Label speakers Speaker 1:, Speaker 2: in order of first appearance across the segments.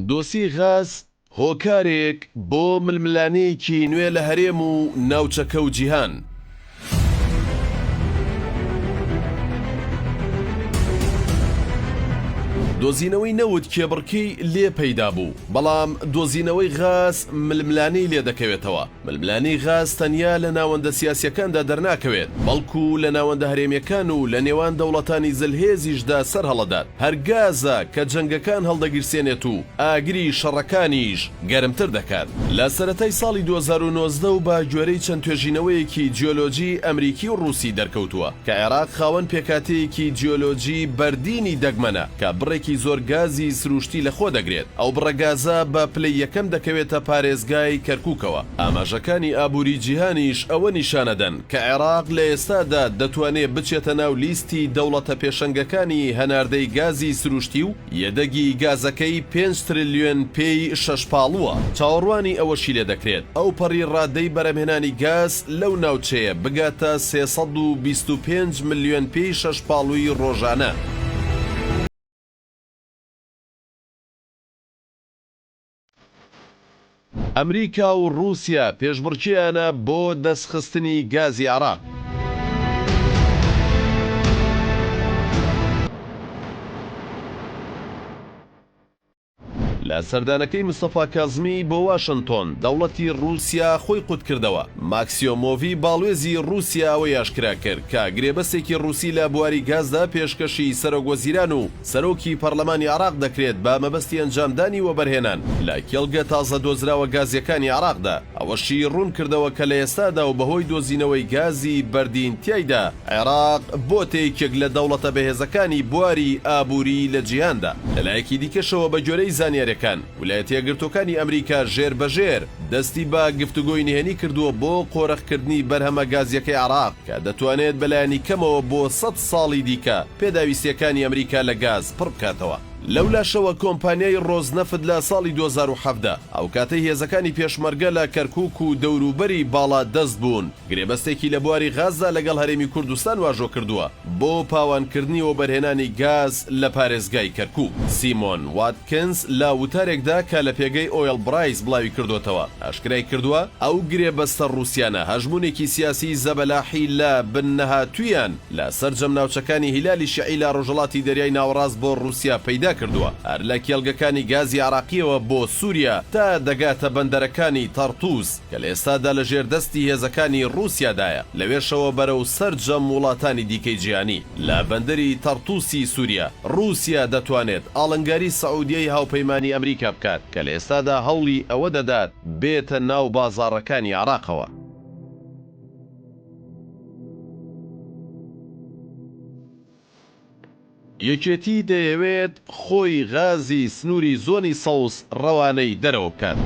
Speaker 1: دۆسیەی غاز هۆکارێک بۆ ململانێیەکی نوێ لە هەرێم و ناوچەکە و جیهان. دۆزینەوەی نەوت کێبڕکێی لێ پەیدا بوو، بەڵام دۆزینەوەی غاز ململانێی لێ دەکەوێتەوە. ململانێی غاز تەنیا لە ناوەندە سیاسییەکاندا دەرناکەوێت، بەڵکو لە ناوەندە هەرێمییەکان و لە نێوان دەوڵەتانی زلهێزیشدا سەرهەڵەدات. هەر گازە کە جەنگەکان هەڵدەگیرسێنێت و ئاگری شەڕەکانیش گەرمتر دەکات. لە سەرەتای ساڵی 2019 و بە گوێرەی چەند توێژینەوەیەکی جیۆلۆجی ئەمریکی و ڕووسی دەرکەوتووە کە عێراق خاوەن پێکهاتەیەکی جیۆلۆجی بەردینی دەگمەنە کە بڕێکی زۆر گازی سرووشتی لەخۆ دەگرێت. ئەو بڕە گازە بە پلەی یەکەم دەکەوێتە پارێزگای کەرکوکەوە. ئاماژەکانی ئابووری جیهانیش ئەوە نیشانەدەن کە عێراق لە ئێستادا دەتوانێ بچێتە ناو لیستی دەوڵەتە پێشەنگەکانی هەناردەی گازی سرووشتی و یەدەگی گازەکەی پێنج ترلیۆن پێی شەشپاڵووە. چاوەڕوانی ئەوەشی لێدەکرێت ئەوپەڕی ڕادەی بەرهەمهێنانی گاز لەو ناوچەیە بگاتە 325 ملیۆن پێی شەشپاڵووی ڕۆژانە. ئەمریکا و ڕووسیا پێشبڕکێیانە بۆ دەستخستنی گازی عێراق. لە سەردانەکەی مستەفا کازمی بۆ واشنتۆن، دەوڵەتی ڕووسیا خۆی قوتکردەوە. ماکسیۆمۆڤی باڵوێزی ڕووسیا ئەوەی ئاشکرا کرد کە گرێبەستێکی ڕووسی لە بواری گازدا پێشکەشی سەرۆکوەزیران و سەرۆکی پەڕلەمانی عێراق دەکرێت بە مەبەستی ئەنجامدانی وەبەرهێنان لە کێڵگە تازە دۆزراوە گازییەکانی عێراقدا، ئەوەشی ڕوونکردەوە کە لە ئێستادا و بەهۆی دۆزینەوەی گازی بەردین تیایدا، عێراق بۆتە یەکێک لە دەوڵەتە بەهێزەکانی بواری ئابووری لە جیهاندا. لەلایەکی دیکەشەوە بەگوێرەی زانیارییەکان، ولایەتە یەکگرتووەکانی ئەمریکا ژێر بەژێر دەستی بە گفتوگۆی نهێنی کردووە بۆ قۆرخکردنی بەرهەمە گازییەکەی عێراق کە دەتوانێت بەلایەنی کەمەوە بۆ سەد ساڵی دیکە پێداویستییەکانی ئەمریکا لە گاز پڕبکاتەوە. لەولاشەوە کۆمپانیای ڕۆزنەفت لە ساڵی 2017، ئەوکاتەی هێزەکانی پێشمەرگە لە کەرکوک و دەوروبەری باڵادەست بوون، گرێبەستێکی لە بواری غازدا لەگەڵ هەرێمی کوردستان واژۆ کردووە بۆ پاوانکردنی وەبەرهێنانی گاز لە پارێزگای کەرکوک. سیمۆن واتکنز لە وتارێکدا کە لە پێگەی ئۆیڵ برایس بڵاویکردۆتەوە، ئاشکرای کردووە، ئەو گرێبەستە ڕووسیانە هەژموونێکی سیاسیی زەبەلاحی لە بن نەهاتوویان لە سەرجەم ناوچەکانی هیلالی شیعی لە ڕۆژهەڵاتی دەریای ناوەڕاست بۆ ڕووسیا پەیدا کردووە، هەر لە کێڵگەکانی گازی عێراقییەوە بۆ سووریا تا دەگاتە بەندەرەکانی تەڕتووس کە لە ئێستادا لە ژێر دەستی هێزەکانی ڕووسیادایە، لەوێشەوە بەرەو سەرجەم وڵاتانی دیکەی جیهانی. لە بەندەری تەڕتووسی سووریا، ڕووسیا دەتوانێت ئاڵنگاری سعودیەی هاوپەیمانی ئەمریکا بکات کە لە ئێستادا هەوڵی ئەوە دەدات بێتە ناو بازاڕەکانی عێراقەوە. یەکێتی دەیەوێت خۆی غازی سنووری زۆنی سەوز ڕەوانەی دەرەوە بکات.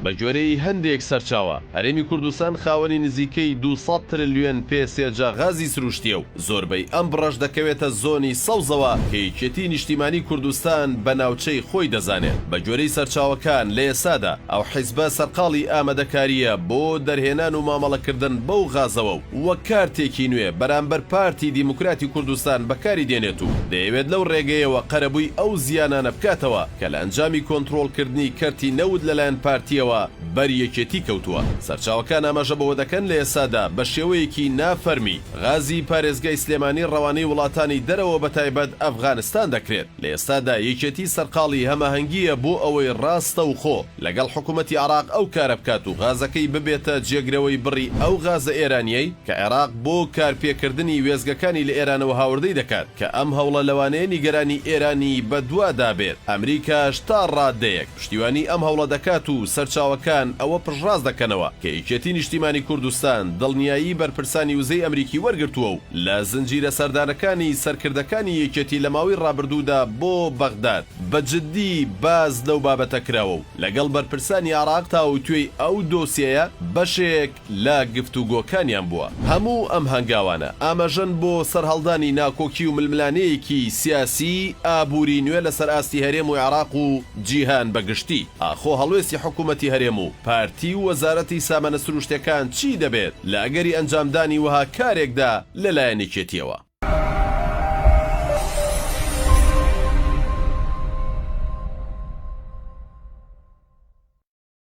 Speaker 1: بەگوێرەی هەندێک سەرچاوە، هەرێمی کوردستان خاوەنی نزیکەی 200 ترلیۆن پێ سێجا غازی سروشتییە و زۆربەی ئەم بڕەش دەکەوێتە زۆنی سەوزەوە کە یەکێتی نیشتیمانی کوردستان بە ناوچەی خۆی دەزانێت. بەگوێرەی سەرچاوەکان، لە ئێستادا ئەو حیزبە سەرقاڵی ئامادەکارییە بۆ دەرهێنان و مامەڵەکردن بەو غازەوە و وەک کارتێکی نوێ بەرامبەر پارتی دیموکراتی کوردستان بەکاری دێنێت و دەیەوێت لەو رێگەیەوە قەرەبووی ئەو زیانانە بکاتەوە کە لە ئەنجامی کۆنترۆڵکردنی کەرتی نەوت لەلایەن پارتییەوە بەر یەکێتی کەوتووە. سەرچاوەکان ئاماژە بەوە دەکەن لە ئێستادا بە شێوەیەکی نا فەرمی غازی پارێزگای سلێمانی ڕەوانەی وڵاتانی دەرەوە بەتایبەت ئەفغانستان دەکرێت. لە ئێستادا یەکێتی سەرقاڵی هەماهەنگییە بۆ ئەوەی ڕاستەوخۆ لەگەڵ حکومەتی عێراق ئەو کارە بکات و غازەکەی ببێتە جێگرەوەی بڕی ئەو غازە ئێرانییەی کە عێراق بۆ کارپێکردنی وێستگەکانی لە ئێرانەوە هاوردەی دەکات کە ئەم هەوڵە لەوانەیە نیگەرانی ئێرانی بەدوادا بێت ئەمریکاش تا ڕادەیەک پشتیوانی ئەم هەوڵە دەکات و سەرچاوەکان ئەوە پشتڕاست دەکەنەوە کە یەکێتی نیشتیمانی کوردستان دڵنیایی بەرپرسانی وزەی ئەمریکی وەرگرتووە و لە زنجیرە سەردانەکانی سەرکردەکانی یەکێتی لە ماوەی ڕابردوودا بۆ بەغداد بە جدی باس لەو بابەتە کراوە و لەگەڵ بەرپرسانی عێراق تاوتوێی ئەو دۆسیەیە بەشێک لە گفتوگۆکانیان بووە. هەموو ئەم هەنگاوانە ئاماژەن بۆ سەرهەڵدانی ناکۆکی و ململانێیەکی سیاسی ئابووری نوێ لەسەر ئاستی هەرێم و عێراق و جیهان بە گشتی. ئاخۆ هەڵوێستی حکوومەتی هەرێم و پارتی و وەزارەتی سامانە سروشتیەکان چی دەبێت لە ئەگەری ئەنجامدانی وەها کارێکدا لەلایەن یەکێتیەوە؟